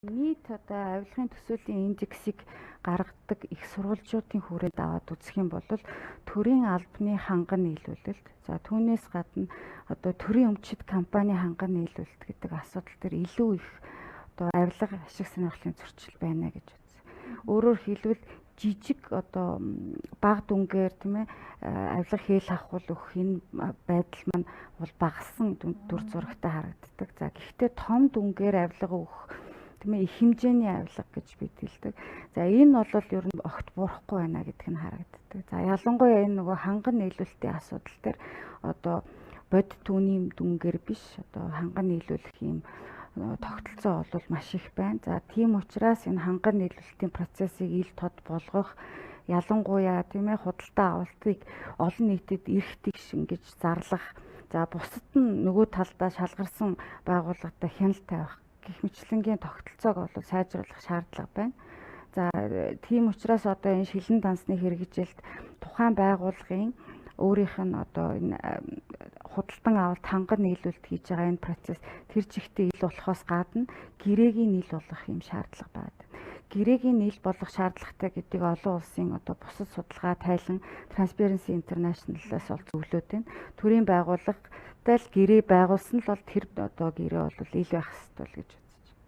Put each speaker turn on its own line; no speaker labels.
Нийт одоо авилгын төсөөлийн индексийг гаргадаг их сурвалжуудын хүрээнд аваад үзэх юм бол төрийн албаны ханган нийлүүлэлт, за түүнээс гадна одоо төрийн өмчит компани ханган нийлүүлэлт гэдэг асуудал дээр илүү их одоо авилга, ашиг сонирхлын зөрчил байна гэж үзсэн. Өөрөөр хэлбэл, жижиг одоо бага дүнгээр, тийм ээ, авилга хээл хавхуул өгөх энэ байдал маань бол багассан дүр зурагтай харагддаг. За, гэхдээ том дүнгээр авилга өгөх, тийм ээ, их хэмжээний авилга гэж бид хэлдэг. За, энэ бол ер нь огт буурахгүй байна гэдг нь харагддаг. За, ялангуяа энэ нөгөө ханган нийлүүлэлтийн асуудал дээр одоо бодит түүний дүнгээр биш, одоо ханган нийлүүлэх юм тогтолцоо бол маш их байна. За, тийм учраас энэ ханган нийлүүлэлтийн процессыг ил тод болгох, ялангуяа, тийм ээ, худалдаа авалтыг олон нийтэд эрх тэгш ингэж зарлах, за бусад нь нөгөө талдаа шалгарсан байгууллагатай хяналт тавих гэх мэтчилэнгийн тогтолцоог бол сайжруулах шаардлага байна. За, тийм учраас одоо энэ шилэн дансны хэрэгжилт тухайн байгууллагын өөрийнх нь одоо энэ худалдан авалт, ханган нийлүүлэлт хийж байгаа энэ процесс тэр чигтээ ил болохоос гадна гэрээгийн нийл болох юм шаардлага байна. Гэрээгийн нийл болох шаардлагатай гэдгийг олон улсын одоо бусад судалгаа тайлан Transparency International-аас бол зөвлөд байна. Төрийн байгууллагатай л гэрээ байгуулсан л бол тэр одоо гэрээ бол ил байх ёстой л гэж үзсэн.